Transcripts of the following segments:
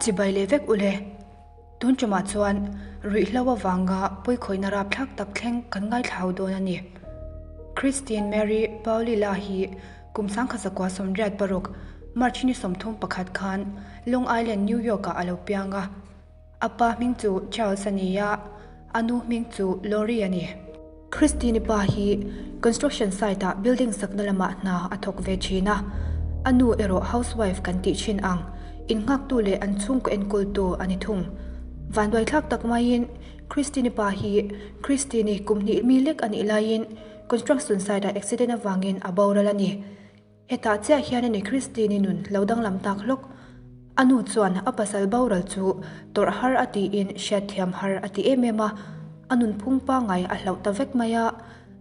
Chibai leh vek ule. Tun tumah chuan ruihhlo avanga pawikhawihna rapthlak tak thleng kan ngaithlau dawn a ni. Christine Mary Paolilla hi kum 1986 March ni 31 khan Long Island, New York-ah a lo piang a. A pa hming chu Charles a ni a, a nu hming chu Lori a ni. Christine-i pa hi construction site-ah building sakna lamah hna a thawk ve thin a, a nu erawh housewife kan tih thin ang, innghaktu leh an chhungkaw enkawltu a ni thung. Vanduaithlak tak maiin Christine-i pa hi Christine-i kum hnih mi lek a nih laiin construction site-ah accident avangin a boral a ni. Hetah chiah hian a ni Christine-i nun lo danglam tak hlawk. A nu chuan a pasal boral chu tawrh har a tiin hriatthiam har a ti em em a, a nun phung pangngai a hlauh ta vek mai a,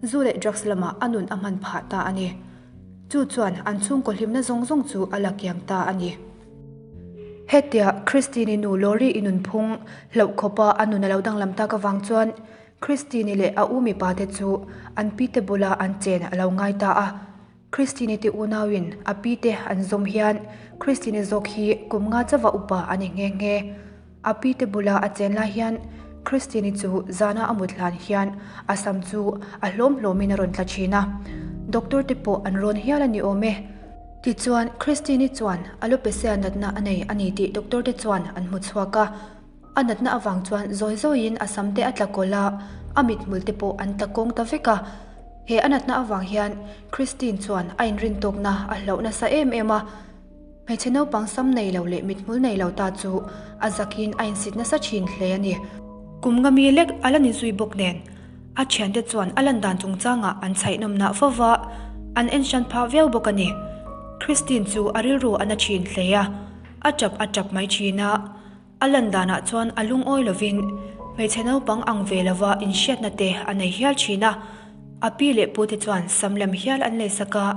zu leh drugs lamah a nun a hman phah ta a ni. Chu chuan an chhungkaw hlimna zawng zawng chu a la kiang ta a ni. Hetia Christine-i nu Lori-i nun phung hlauh khawpa a nun a lo danglam tak avang chuan Christine-i leh a u mipa te chu an pite bula an chen a lo ngai ta a. Christine te unauin a pi te an zawm hian Christine zawk hi kum nga chauha upa a ni nghe nghe. A pi te bula a chen lai hian Christine chu zana a mut hlan hian a sam chu a hlawm hlawmin a rawn tla thin a, doctor te pawh an rawn hial a ni awm e. Tichuan Christine chuan alopecia natna a nei a ni tih doctor te chuan an hmu chhuak a. A natna avang chuan zawi zawiin a sam te a tla kawlh a, a mithmul te pawh an tla kawng ta vek a. He a natna avang hian Christine chuan a inrintawkna a hlauh nasa em em a. Hmeichhe naupang sam nei lo leh mithmul nei lo ta chu a zakin a insit nasa thin hle a ni. Kum nga mi lek a la ni zui bawk nen a thiante chuan a lan dan chungchangah an chhaihnawmnah fo va, an en hran phah viau bawk a ni. Christine chu a rilru a na thin hle a, a tap a tap mai thin a. A lan danah chuan a lungawi lovin hmeichhe naupang ang ve lova inhriatna te a nei hial thin a, a pi leh pute chuan sam lem hial an leisak a,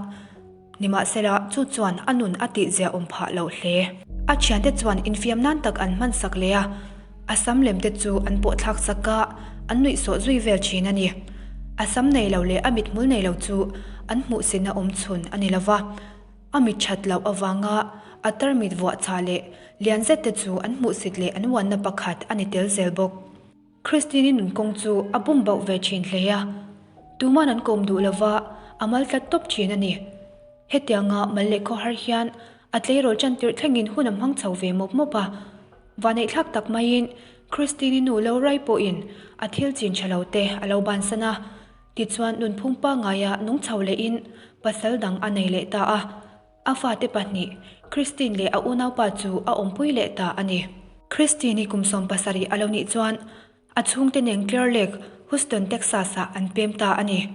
nimahsela chu chuan a nun a tihzia awm phah loh hle. A thiante chuan infiam nan tak an hmansak leh a, a sam lem te chu an pawh thlak sak a, an nuihsawh zui vel thin a ni. A sam nei lo leh a mithmul nei lo chu an hmuhsitna awm chhun a ni lova. A mit that loh avanga a tarmit vuah chah leh lian zet te chu an hmuhsit leh an uanna pakhat a ni tel zel bawk. Christine-i nun kawng chu a bum bauh ve thin hle a, tuman an kawm duh lova a mal tlat tawp thin a ni. Hetianga mal leh khawhar hian a tleirawl tan tirh thlengin hun a hmang chho ve mawp mawp a. Vaneihthlak tak maiin Christine-i nu lo rai pawhin a thil chin tha lo te a lo bansan a. Tichuan nunphung pangaia nung chho lehin pasal dang a nei leh ta a, a fate pahnih, Christine leh a unaupa chu a awmpui leh ta a ni. Christine-i kum 70 a lo nih chuan a chhungte nen Clear Lake, Houston, Texas-ah an pem ta a ni.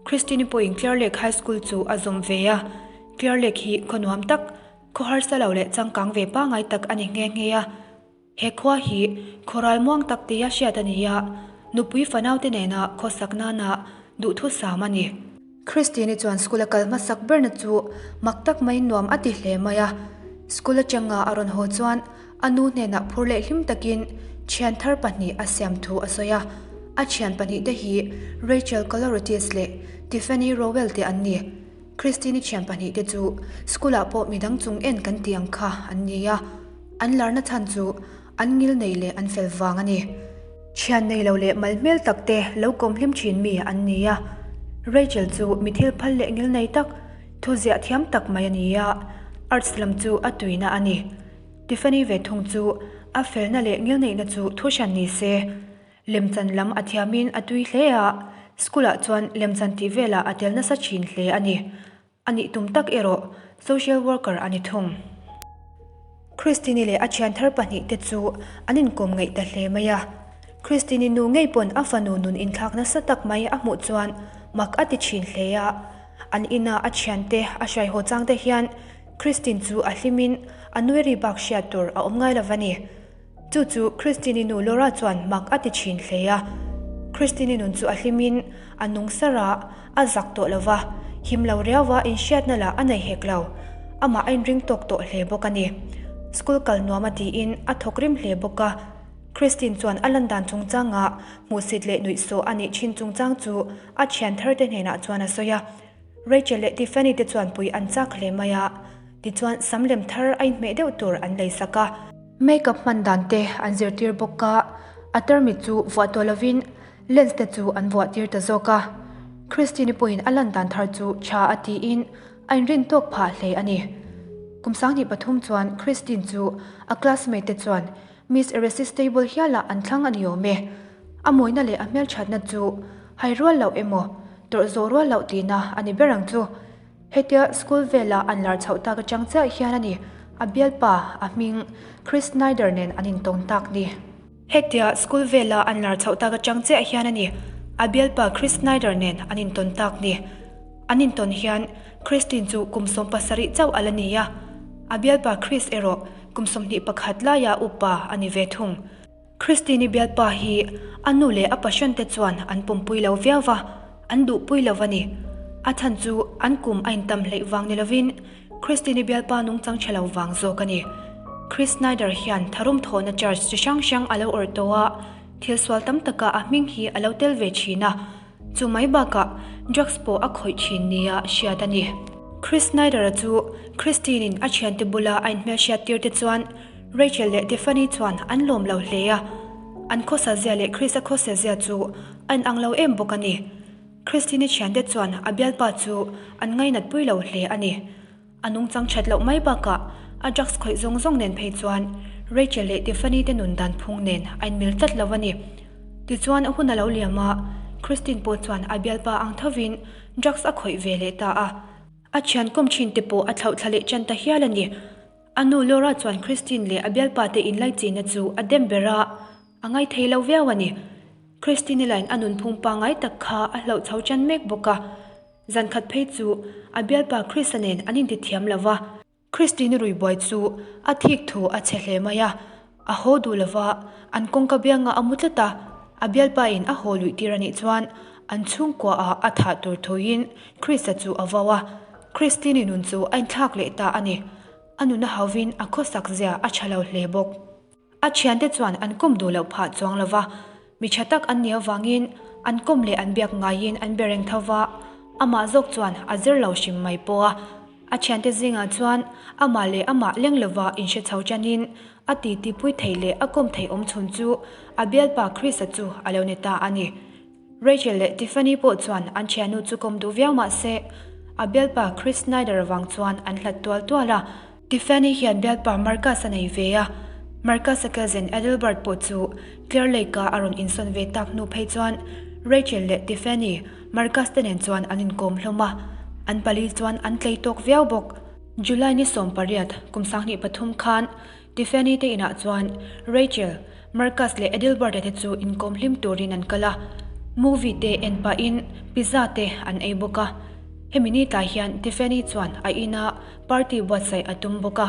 Christine-i pawhin Clear Lake High School chu a zawm ve a, Clear Lake hi khaw nuam tak, khaw harsa lo leh changkang ve pangai tak a ni nghe nghe a. He khua hi khawral muang tak tia hriat a ni a, nupui fanaute nena khawsak nana duhthusam a ni. Christine-i chuan school a kal hmasak berna chu mak tak maiin nuam a ti hle mai a. School atanga a rawn haw chuan a nu hnenah phur leh hlim takin thian thar pahnih a siam thu a sawi a. A thian pahnihte hi Rachel Kaloratis leh Tiffany Rowell te an ni. Christine-i thian pahnihte chu school-ah pawh midang chung en kan tih ang kha an ni a. An larna chhan chu an ngil nei leh an fel vang a ni. Thian nei lo leh mal hmel tak te lo kawm hlim thin mi an ni a. Rachel chu mi thil phal leh ngil nei tak, thu ziah thiam tak mai a ni a, arts lam chu a tuina a ni. Tiffany ve thung chu a felna leh ngil neihna chu thu hran ni se. Lemchan lam a thiamin a tui hle a, school ah chuan lemchan tih velah a tel nasa thin hle a ni. A nih tum tak erawh social worker a ni thung. Christine-i leh a thian thar pahnih te chu an inkawm ngaih ta hle mai a. Christine-i nu ngei pawn a fanu nun inthlak nasa tak mai a hmuh chuan mak a ti thin hle a. An ina a thiante a hrai haw chang te hian Christine chu a hlimin a nui ri bak hriat tur a awm ngai lo va ni. Chu chu Christine-i nu Laura chuan mak a ti thin hle a. Christine-i nun chu a hlimin a nung sar a, a zak tawh lo va, him lo riau a inhriatna lah a nei hek lo. Amah a inring tawk tawh hle bawk a ni. School kal nuam a tiin a thawk rim hle bawk a. Christine chuan a lan dan chungchanga hmuhsit leh nuihsawh a nih thin chungchang chu a thian thar te hnenah chuan a sawi a. Rachel leh Tiffany te chuan pui an chak hle mai a, tichuan sam lem thar a inhmeh deuh tur an leisak a. Makeup hman dan te an zirtir bawk a, a tarmit chu vuah tawh lovin lens te chu an vuah tir ta zawk a. Christine-i pawhin a lan dan thar chu tha a tiin a inrin tawk phah hle a ni. Kum 2003 chuan Christine chu a classmate te chuan Miss Irresistible hialah an thlang a ni awm e. A mawina leh a hmelthatna chu hai rual loh emaw, tawrh zawh rual loh tihna a ni ber ang chu. Hetia school vela an lar chhoh tak atang chiah hian a ni a bialpa, a hming, Chris Snyder nen an intawng tak ni. Hetia school vela an lar chhoh tak atang chiah hian a ni a bialpa Chris Snyder nen an intawn tak ni. An intawn hian Christine chu kum 17 chauh a la ni a, a bialpa Chris erawh kum 21 laia upa a ni ve thung. Christine-i bialpa hi a nu leh a passion te chuan an pawmpui lo viau va, an duhpui lo a ni. A chhan chu an kum a intam hleih vang ni lovin Christine-i bialpa nungchang tha lo vang zawk a ni. Chris Snyder hian tharum thawhna charge chi hrang hrang a lo awrh tawh a, thil sual tam takah a hming hi a lo tel ve thin a. Chu mai bakah drugs pawh a khawih thin nia hriat a ni. Chris Snyder-a chu Christine-in a thiante bula a inhmelhriat tir te chuan Rachel leh Tiffany chuan an lawm lo hle a. An khawsa zia leh Chris-a khawsa zia chu a inang lo em bawk a ni. Christine-i thiante chuan a bialpa chu an ngainatpui lo hle a ni. A nungchang that loh mai bakah a drugs khawih zawng zawng nen phei chuan Rachel leh Tiffany te nun dan phung nen a inmil tlat lo a ni. Tichuan a hun a lo liam a, Christine pawh chuan a bialpa ang thovin drugs a khawih ve leh ta a. A thian kawm thin te pawh a thlauh thla leh tan ta hial a ni. A nu Laura chuan Christine leh a bialpa te inlaichina chu a dem ber a, a ngaithei lo viau a ni. Christine-i lain a nunphung pangngai tak kha a hlauh chho tan mek bawk a. Zan khat phei chu a bialpa Krista nen an intithiam lo va. Christine rui buai chu a thik thu a chhe hle mai a, a haw duh lo va, an kawngka bianga a mu tlat a, a bialpa in a haw luih tir a nih chuan an chhungkua ah a thah tur thuin Krista chu a vau a, Christine nun chu a inthlak leh ta a ni. A nun a hauvin a khawsak zia a tha lo hle bawk. A thiante chuan an kawm duh loh phah chuang lo va, mi tha tak an nih avangin an kawm leh an biak ngaiin an be reng tho va, amah zawk chuan a zir lo hrim mai pawh a. A thiante zingah chuan amah leh amah leng lova inhre chho tanin a titi pui thei leh a kawm thei awm chhun chu a bialpa Chris-a chu a lo ni ta a ni. Rachel leh Tiffany pawh chuan an thiannu chu kawm duh viau mah se, a bialpa Chris Snyder avang chuan an hlat tual tual a. Tiffany hian bialpa Marcus a nei ve a, Marcus-a cousin Adelbert pawh chu Clear Lake-a a rawn insawn ve tak hnu phei chuan Rachel leh Tiffany, Marcus te nen chuan an inkawm hlawm a, an pali chuan an tlei tawk viau bawk. July ni 18, kum 2003 khan Tiffany te inah chuan Rachel, Marcus leh Adelbert-a te chu inkawm hlim turin an kal a, movie te en pahin pizza te an ei bawk a. Hemi ni tlai hian Tiffany chuan a ina party buatsaih a tum bawk a,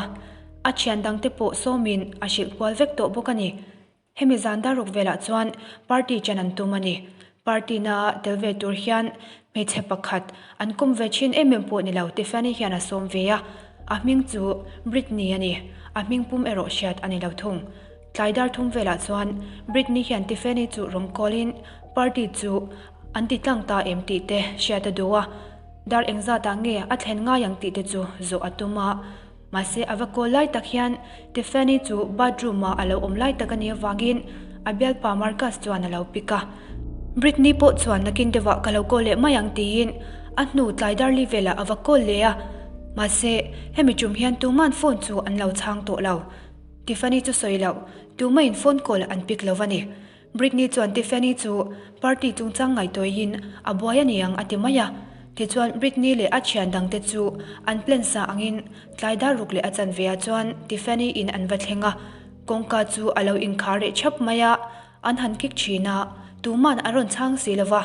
a thian dangte pawh sawmin a hrilh kual vek tawh bawk a ni. Hemi zan dar ruk velah chuan party chan an tum a ni. Party na tel ve tur hian hmeichhe pakhat an kawm ve thin em em pawh ni lo Tiffany hian a sawm ve a, a hming chu Britney a ni. A hming pum erawh hriat a ni lo thung. Tlai dar thum velah chuan Britney hian Tiffany chu rawn call in party chu an ti tlang ta em tih te hriat a duh a, dar engzatah nge a thlen ngai ang tih te chu zawh a tum a. Mahse a va call lai tak hian Tiffany chu bathroom ah a lo awm lai tak a nih avangin a bialpa Marcus chuan a lo pick a. Britney pawh chuan nakin deuhah ka lo call leh mai ang tiin a hnu tlai darli velah a va call leh a. Mahse hemi tum hian tuman phone chu an lo chhang tawh lo. Tiffany chu sawi loh, tumahin phone call an pick lo a ni. Britney chuan Tiffany chu party chungchang ngaihtuahin a buai a niang a ti mai a. Tichuan Britney leh a thian dangte chu an plan sa angin tlai dar ruk leh a chanve ah chuan Tiffany in an va thleng a. Kawngka chu a lo inkhar reh thap mai a, an han kik thin a, tuman an rawn chhang si lo va.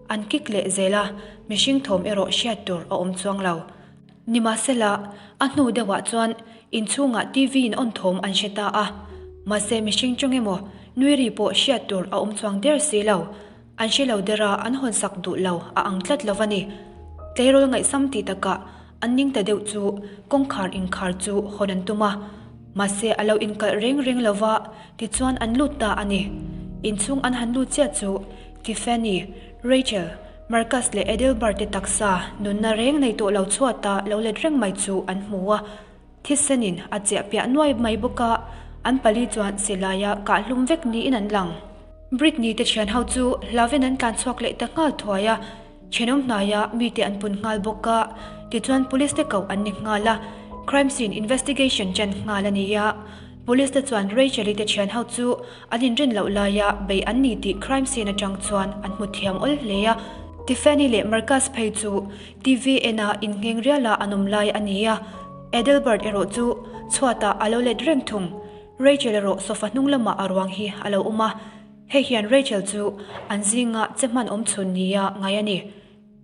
An kik leh zel a, mihring thawm erawh hriat tur a awm chuang lo. Nimahsela, a hnu deuhah chuan inchhungah TV in on thawm an hre ta a. Mahse mihring tawng emaw nui ri pawh hriat tur a awm chuang der si lo. An hre lo der a, an hawn sak duh lo a ang tlat lo a ni. Tleirawl ngaihsam tih takah an ning ta deuh chu kawngkhar inkhar chu hawn an tum a. Mahse a lo inkalh reng reng lo va, tichuan an lut ta a ni. Inchhung an han lut chiah chu Tiffany, Rachel, Marcus leh Adelbert te taksa nunna reng nei tawh lo chhuata lo let reng mai chu an hmu a, thisenin a chiah piah nuai mai bawk a. An pali chuan silaia kahhlum vek niin an lang. Britney te thian ho chu hlauvin an tlan chhuak leh ta nghal thuai a, thenawm hnaia mite an pun nghal bawk a, tichuan police te koh an ni nghal a, crime scene investigation ṭan nghal a ni a. Police te chuan Rachel-i te thian ho chu an inrin loh laia bei an ni tih crime scene aṭang chuan an hmu thiam awl hle a. Tiffany leh Marcus phei chu TV ena inngheng riala an awm lai a ni a, Adelbert erawh chu chhuatah a lo let reng thung. Rachel erawh sofa hnung lamah a ruang hi a lo awm a, hei hian Rachel chu an zinga che hman awm chhun nia ngai a ni.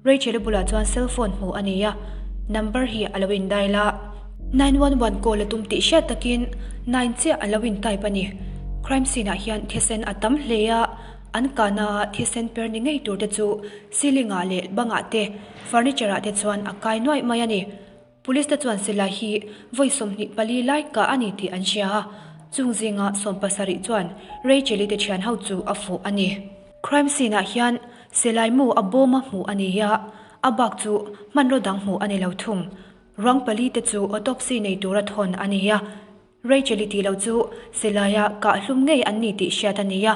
Rachel-i bulah chuan cell phone hmuh a ni a, number hi a lo in dial a. 911 call a tum tih hriat takin nine chiah a lo in type a ni. Crime scene ah hian thisen a tam hle a, an kahna a thisen per ni ngei tur te chu ceiling ah leh bangah te, furniture ah te chuan a kai nuaih mai a ni. Police te chuan silai hi vawi 24 lai kah a ni tih an hria a, chung zinga 17 chuan Rachel-i te thian ho chu a fuh a ni. Crime scene ah hian silai mu a bawm a hmuh a ni a, a bak chu hmanraw dang hmuh a ni lo thung. Ruang pali te chu autopsy nei tura thawn a ni a. Rachel-i tih loh chu silaia kahhlum ngei an ni tih hriat a ni a,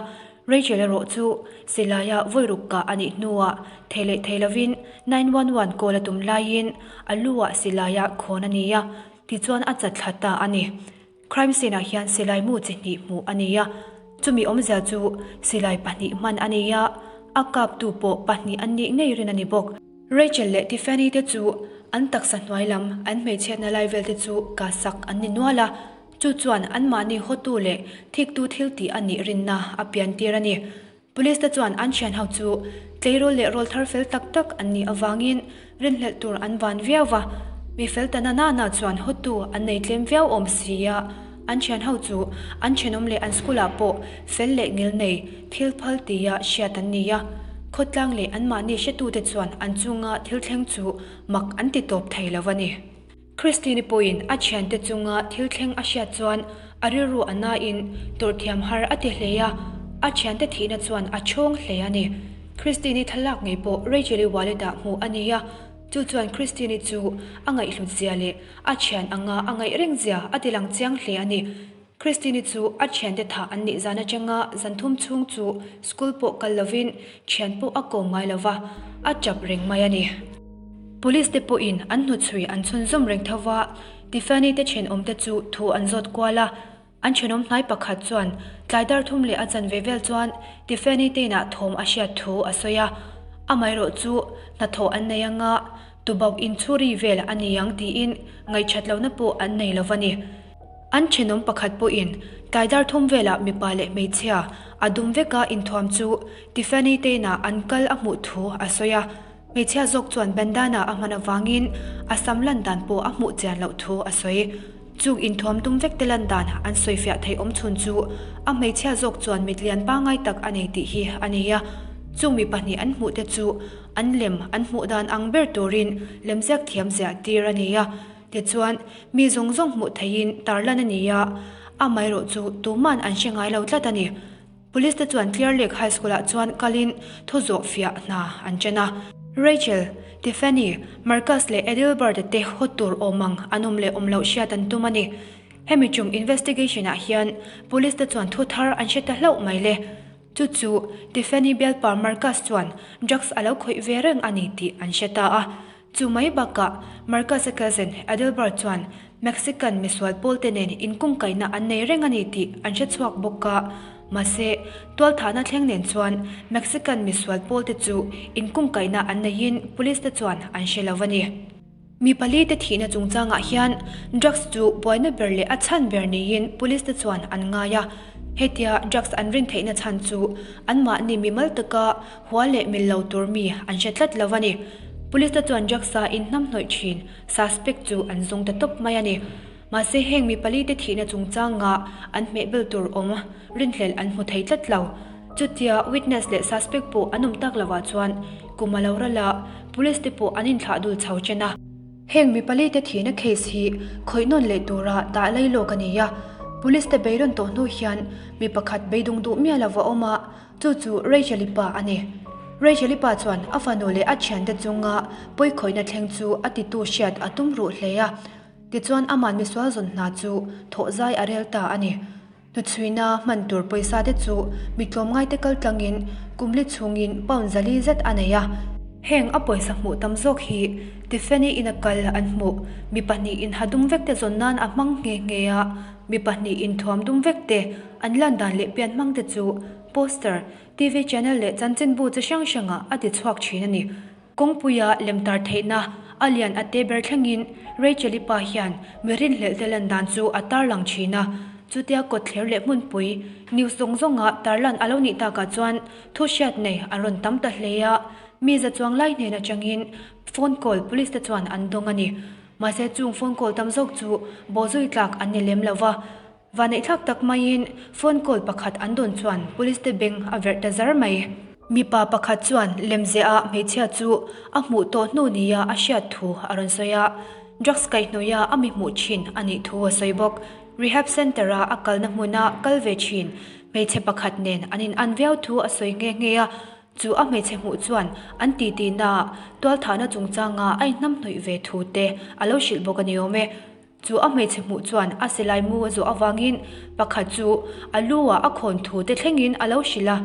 Rachel erawh chu silaia vawiruk kah a nih hnuah thei leh thei lovin 911 call a tum laiin a lu-ah silaia khawn a ni a, tichuan a chat thla ta a ni. Crime scene-ah hian silai mu chi hnih hmuh a ni a, chumi awmzia chu silai pahnih hman a ni a, a kaptu pawh pahnih an nih ngei rin a ni bawk. Rachel leh Tiffany te chu an taksa hnuai lam an hmeichhiatna lai vel te chu ka sak an ni nual a, chu chuan anmahni hawtu leh thiktu thil tih a nih rinna a pian tir a ni. Police te chuan an thian ho chu tleirawl leh rawl thar fel tak tak an nih avangin rinhlelh tur an van viau va, mi fel ta na na na chuan hawtu an nei tlem viau awm si a, an thian ho chu an thenawm leh an school ah pawh fel leh ngil nei thil phal tia hriat an ni a, khawtlang leh anmahni hretute chuan an chunga thil thleng chu mak an ti tawp thei lo a ni. Christine-i pawhin a thiante chunga thil thleng a hriat chuan a rilru a nain tawrh thiam har a ti hle a, a thiante thihna chuan a chhawng hle a ni. Christine-i thlalak ngei pawh Rachel-i wallet-ah hmuh a ni a, chu chuan Christine-i chu a ngaihhlut zia leh a thian anga a ngaih reng zia a ti lang chiang hle a ni. Christine-i chu a thiante thah an nih zan atanga zan thum chhung chu school pawh kal lovin thian pawh a kawm ngai lova, a tap reng mai a ni. Police te pawhin an hnuchhui an chhunzawm reng tho va, Tiffany te thenawmte chu thu an zawt kual a. An thenawm hnai pakhat chuan tlai dar thum leh a chanve vel chuan Tiffany te inah thawm a hriat thu a sawi a, amaherawh chu hnathawh an nei anga tubauh inchhuri vel a ni ang tiin ngaihchat lohna pawh an nei lo va ni. An thenawm pakhat pawhin tlai dar thum velah mipa leh hmeichhia a dum veka inthuam chu Tiffany te inah an kal a hmuh thu a sawi a, hmeichhia zawk chuan bandana a hman avangin a sam lan dan pawh a hmuh chian loh thu a sawi. Chung inthuam dum vek te lan dan an sawifiah theih awm chhun chu a hmeichhia zawk chuan mit lian pangai tak a nei tih hi a ni a, chung mi pahnih an hmuh te chu an lem an hmuh dan ang ber turin lemziak thiam ziah tir a ni a. Tichuan, mi zawng zawng hmuh theihin tarlan a ni a, amaherawh chu tuman an hre ngai lo tlat a ni. Police te chuan Clear Lake High School ah chuan kalin thu zawh fiah hna an chen a. Rachel, Tiffany, Marcus leh Edelbert te haw tur awm ang an awm leh awm loh hriat an tum a ni. Hemi tum investigation ah hian police te chuan thu thar an hre ta hlauh mai le. Chu chu Tiffany bialpa Marcus chuan drugs a lo khawih ve reng a ni tih an hre ta a. Chu mai bakah Marcus-a cousin Adelbert chuan Mexican misual pawlte nen inkungkaihna an nei reng a ni tih an hre chhuak bawk a. Mahse, tualthahna thleng nen chuan Mexican misual pawlte chu inkungkaihna an neiin police te chuan an hre lo a ni. Mi pali te thihna chungchangah hian drugs chu buaina ber leh a chhan ber niin police te chuan an ngai a. Hetia drugs an rin theihna chhan chu anmahni mimal taka Hua leh mil lo tur mi an hre tlat lo a ni. Police te chuan drugs-a inhnamhnawih thin suspect chu an zawng ta tawp mai a ni. Mahse heng mi pali te thihna chungchanga an hmehbel tur awm rinhlelh an hmu thei tlat lo. Chutia witness leh suspect pawh an awm tak lovah chuan kum a lo ral a, police te pawh an inthlah dul chho chen a. Heng mi pali te thihna case hi khawih nawn leh tura dah lai lawk a ni a. Police te beidawn tawh hnu hian mi pakhat beidung duh miah lova awm a, Chu chu Rachel-i pa a ni. Rachel-i pa chuan a fanu leh a thiante chunga pawikhawihna thleng chu a titu hriat a tum ruh hle a. Tichuan aman misual zawn hna chu thawh zai a rel ta a ni. Hnuchhuina hman tur pawisa te chu mi tlawmngaite kal tlangin kum li chhungin pound 400 zet a nei a. Heng a pawisa hmuh tam zawk hi Tiffany ina kal an hmuh. Mi pahnihin ha dum vek te zawn nan a hmang nghe nghe a, mi pahnihin thuam dum vek te an lan dan leh pian hmang te chu poster, TV channel leh chanchinbu chi hrang hrangah a ti chhuak thin a ni. Kawngpuia lem tar theihna a lian a te ber thlengin Rachel-i pa hian mi rinhlelh te lan dan chu a tarlang thin a. Chutia kawtthler leh hmunpui news zawng zawnga tarlan a lo nih takah chuan thu hriat nei an rawn tam ta hle a. Mi za chuang lai hnen atangin phone call police te chuan an dawng a ni. Mahse chung phone call tam zawk chu bawhzui tlak an ni lem lo va. Vaneihthlak tak maiin phone call pakhat an dawn chuan police te beng a verh ta zar mai. Mipa pakhat chuan lemziah ah hmeichhia chu a hmuh tawh hnu nia a hriat thu a rawn sawi a, drugs kaihhnawih a a mi hmuh thin a nih thu a sawi bawk. Rehab centre a a kalna hmuna kal ve thin hmeichhe pakhat nen an in an viau thu a sawi nghe nghe a, chu a hmeichhe hmuh chuan an titi naah tualthahna chungchanga a inhnamhnawih ve thu te a lo hrilh bawk a ni awm e. Chu a hmeichhe hmuh chuan a silai mu a zawh avangin pakhat chu a lu ah a khawn thu te thlengin a lo hrilh a.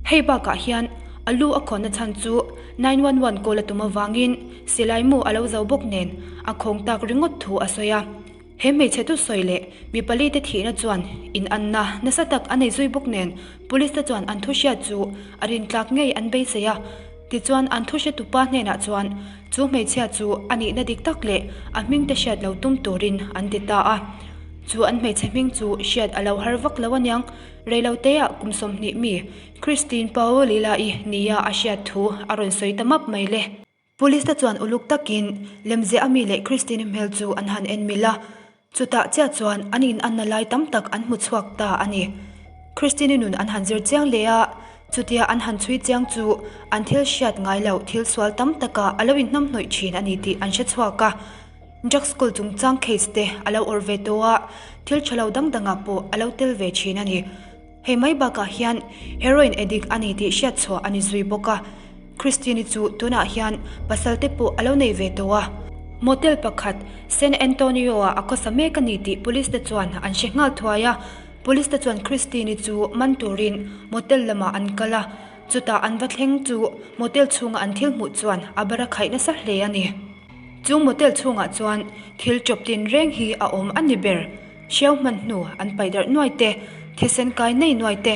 Hei bakah hian a lu a khawnna chhan chu 911 call a tum avangin silai mu a lo zo bawk nen a khawng tak ringawt thu a sawi a. He hmeichhe thusawi leh mi pali te thihna chuan inanna nasa tak a nei zui bawk nen police te chuan an thu hriat chu a rintlak ngei an beisei a. Tichuan an thu hretupa hnenah chuan Chu hmeichhia chu a nihna dik tak leh a hming te hriat lo tum turin an ti ta a. Chu an hmeichhe hming chu hriat a lo har vak lo aniang, reiloteah kum 20 mi Christine Paolila-i nia a hriat thu a rawn sawi ta map mai le. Police te chuan uluk takin lemziah ami leh Christine-i hmel chu an han en mil a. Chutah chiah chuan an inanna lai tam tak an hmu chhuak ta a ni. Christine-i nun an han zir chiang leh a, chutia an han chhui chiang chu an thil hriat ngai loh thil sual tam takah a lo inhnamhnawih thin a ni tih an hre chhuak a. Drugs school chungchang case te a lo awrh ve tawh a, thil tha lo dang dangah pawh a lo tel ve thin a ni. Hei mai bakah hian heroin addict a ni tih hriat chhuah a ni zui bawk a. Christine-i chu tunah hian pasal te pawh a lo nei ve tawh a. Motel pakhat San Antonio-ah a khawsa mek a ni tih police te chuan an hre nghal thuai a. Police te chuan Christine-i chu man turin motel lamah an kal a, chutah an va thleng chu motel chhunga an thil hmuh chuan a bar a khaih nasa hle a ni. Chu motel chhungah chuan thil chawp tin reng hi a awm a ni ber. Hriau hman hnu an paih darh nuai te, thisen kai nei nuai te,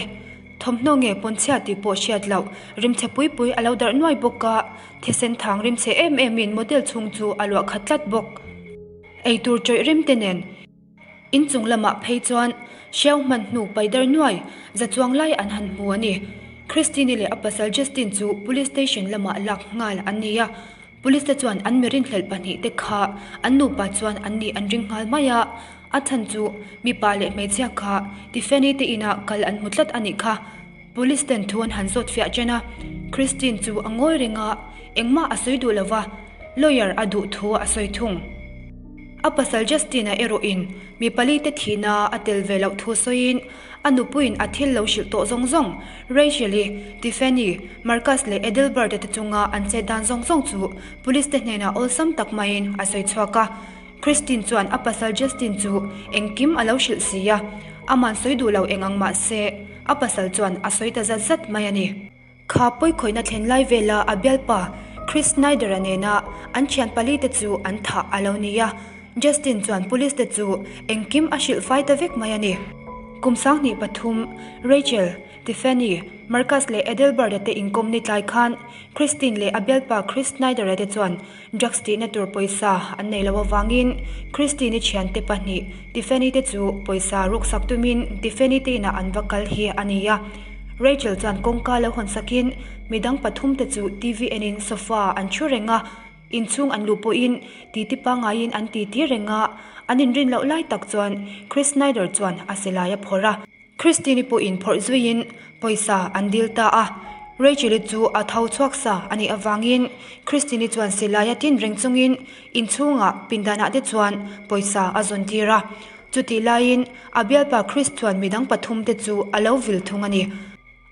thawmhnaw nge pawnchhia tih pawh hriat loh rimchhe pui pui a lo darh nuai bawk a, thisen thang rimchhe em em in motel chhung chu a luah khat tlat bawk. Eitur chawih rim te nen inchung lamah phei chuan hriau hman hnu paih darh nuai za chuang lai an han hmu a ni. Christine-i leh a pasal Justin chu police station lamah lak nghal an ni a. Police te chuan an mi rinhlelh pahnihte kha an nupa chuan an nih an ring nghal mai a, a chhan chu mipa leh hmeichhia kha Tiffany te inah kal an hmu tlat a nih kha. Police ten thu an han zawt fiah chen a, Christine chu a ngawi reng a, engmah a sawi duh lo va, lawyer a duh thu a sawi thung. A pasal Justin-a erawhin mi pali te thihna a tel ve loh thu sawiin A nupuiin a thil lo hrilh tawh zawng zawng, Rachel-i, Tiffany, Marcus leh Edelbert-a te chunga an chet dan zawng zawng chu police te hnenah awlsam tak maiin a sawi chhuak a. Christine chuan a pasal Justin chu engkim a lo hrilh si a, aman sawi duh lo eng ang mah se, a pasal chuan a sawi ta zat zat mai a ni. Kha pawikhawihna thlen lai vela a bialpa Chris Snyder-a nena an thian pali te chu an thah a lo ni a, Justin chuan police te chu engkim a hrilh fai ta vek mai a ni. Kum 23, Rachel, Tiffany, Marcus leh Edelbert-a te inkawm ni tlai khan Christine leh a bialpa Chris Snyder-a te chuan Drugs tihna tur pawisa an nei loh avangin Christine-i thiante pahnih Tiffany te chu pawisa ruksak tumin Tiffany te inah an va kal hi a ni a. Rachel chuan kawngka lo hawn sakin midang pathum te chu TV enin sofa an thu reng a, inchhung an luh pawhin titi pangaiin an titi reng a, an inrin loh lai tak chuan Chris Snyder chuan a silai a phawrh a. Christine-i pawhin phawrh zuiin pawisa an dil ta a, Rachel-i chu a tho chhuak sa a nih avangin Christine-i chuan silai a tin reng chungin inchhungah pindanah te chuan pawisa a zawn tir a. Chutih laiin a bialpa Chris chuan midang pathum te chu a lo vil thung a ni.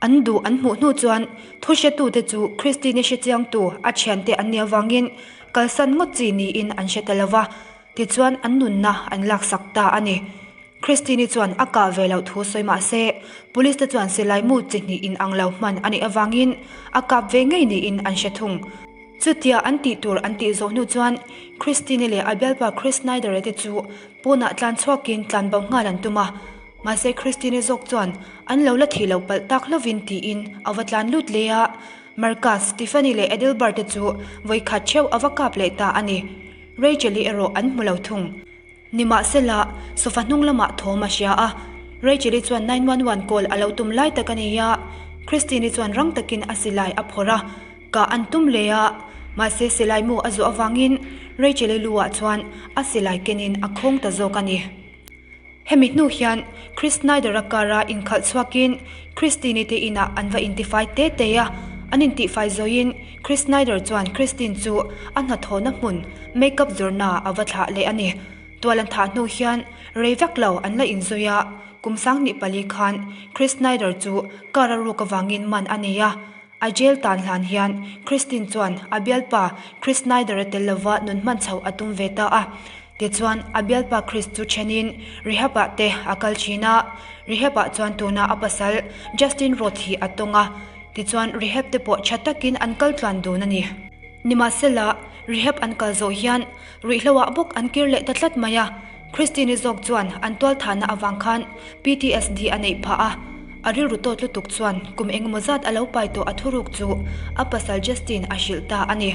An duh an hmuh hnu chuan thu hretute chu Christine-i hrechiangtu a thiante an nih avangin kalsan ngawt chi niin an hre ta lo va, tichuan an nunna an laksak ta a ni. Christine-i chuan a kah ve loh thu sawi mah se, Police te chuan silai mu chi hnih in ang lo hman a nih avangin a kap ve ngei niin an hre thung. Chutia an tih tur an tih zawh hnu chuan Christine-i leh a bialpa Chris Snyder-a te chu pawnah tlan chhuakin tlan bo nghal an tum a. Mahse Christine-i zawk chuan an lo la thih loh palh tak hlovin tiin a va tlan lut leh a. Marcus, Tiffany leh Edelbert te chu vawikhat theuh a va kap leh ta a ni. Rachel-i erawh an hmu lo thung. Nimahsela, sofa hnung lamah thawm a hria a, Rachel-i chuan 911 call a lo tum lai tak a ni a, Christine-i chuan rang takin a silai a phawrh a, kah an tum leh a, mahse silai mu a zawh avangin Rachel-i lu ah chuan a silai kenin a khawng ta zawk a ni. Hemi hnu hian Chris Snyder-a car-a inkhalh chhuakin Christine-i te inah an va intifai te te a, an intihfai zawiin Chris Snyder chuan Christine chu a hnathawhna hmun make-up zawrhnaah a va thlah leh a ni. Tual an thah hnu hian rei vek lo an la inzui a, kum 24 khan Chris Snyder chu car-a ruk avangin man a nei a. A jail tan hlan hian Christine chuan a bialpa Chris Snyder-a tel lova nun hman chhoh a tum ve ta a. Tichuan, a bialpa Chris chu thenin rehab-ah te a kal thin a. Rehab-ah chuan tuna a pasal Justin Roth hi a tawng a. Tichuan, rehab te pawh tha takin an kal tluan dun a ni. Nimahsela, rehab an kal zawh hian ruihhloah bawk an kir leh ta tlat mai a. Christine-i zawk chuan an tualthahna avang khan PTSD a neih phah a, a rilru tawt lutuk chuan kum engemaw zat a lo pai tawh a thuruk chu a pasal Justin a hrilh ta a ni.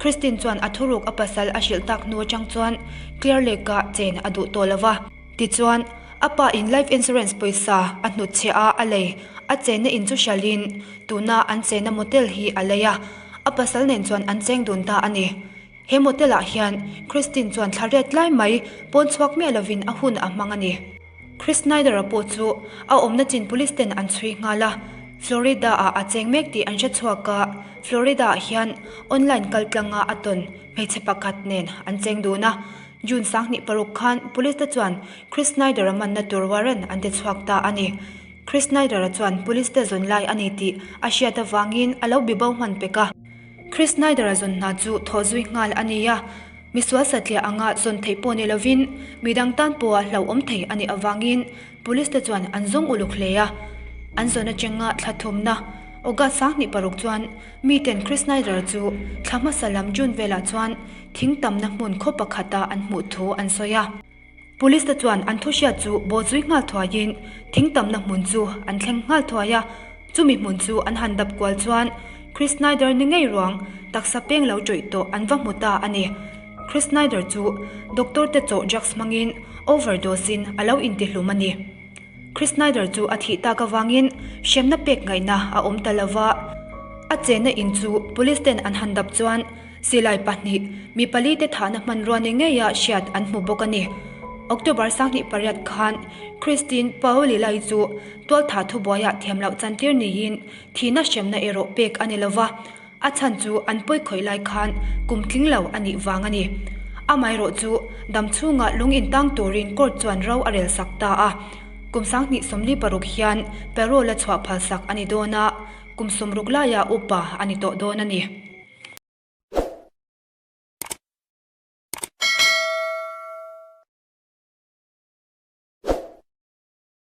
Christine chuan a thuruk a pasal a hrilh tak hnu atang chuan Clear Lake-a chen a duh tawh lo va. Tichuan, a pa in life insurance pawisa a hnutchhiah a a lei, a chenna in chu hralhin tuna an chenna motel hi a lei a, a pasal nen chuan an cheng dun ta a ni. He motel ah hian Christine chuan thla riat lai mai pawn chhuak miah lovin a hun a hmang a ni. Chris Snyder-a pawh chu a awmna chin police ten an chhui nghal a, Florida ah a cheng mek tih an hre chhuak a, Florida ah hian online kal tlanga a tawn hmeichhe pakhat nen an cheng dun a. June 26 khan police te chuan Chris Snyder-a manna tur warrant an ti chhuak ta a ni. Chris Snyder-a chuan police te zawn lai a ni tih a hriat avangin a lo bibo hman pek a. Chris Snyder-a zawn hna chu thawh zui nghal a ni a, misual satliah anga zawn theih pawh ni lovin midang tan pawha hlauhawm thei a nih avangin Police te chuan an zawng uluk hle a. An zawn atanga thla thumna August 26 chuan miten Chris Snyder-a chu thla hmasa lam June velah chuan thing tamna hmun khaw pakhata an hmuh thu an sawi a. Police te chuan an thuhriat chu bawhzui nghal thuaiin thing tamna hmun chu an thleng nghal thuai a, chumi hmun chu an han dap kual chuan Chris Snyder ni ngei ruang taksa peng lo ṭawih tawh an va hmu ta a ni. Chris Snyder chu doctor te chawh drugs hmangin overdose in a lo intihlum a ni. Chris Snyder chu a thih tak avangin hremna pek ngaihna a awm ta lova, a chenna in chu police ten an han dap chuan Silai pahnih, mi palite thahna hmanrua ni ngeia hriat an hmu bawk a ni. October 28 khan Christine Paolilai chu tualthah thubuaiah thiam loh chantir niin thihna hremna erawh pek a ni lo va, a chhan chu an pawi khawih lai khan kum tling lo a nih vang a ni. Amaherawh chu dam chhunga lung intang turin court chuan ro a rel sak ta a. Kum 2046 hian parole a chhuah phalsak a ni dawn a, kum 60 laia upa a ni tawh dawn a ni.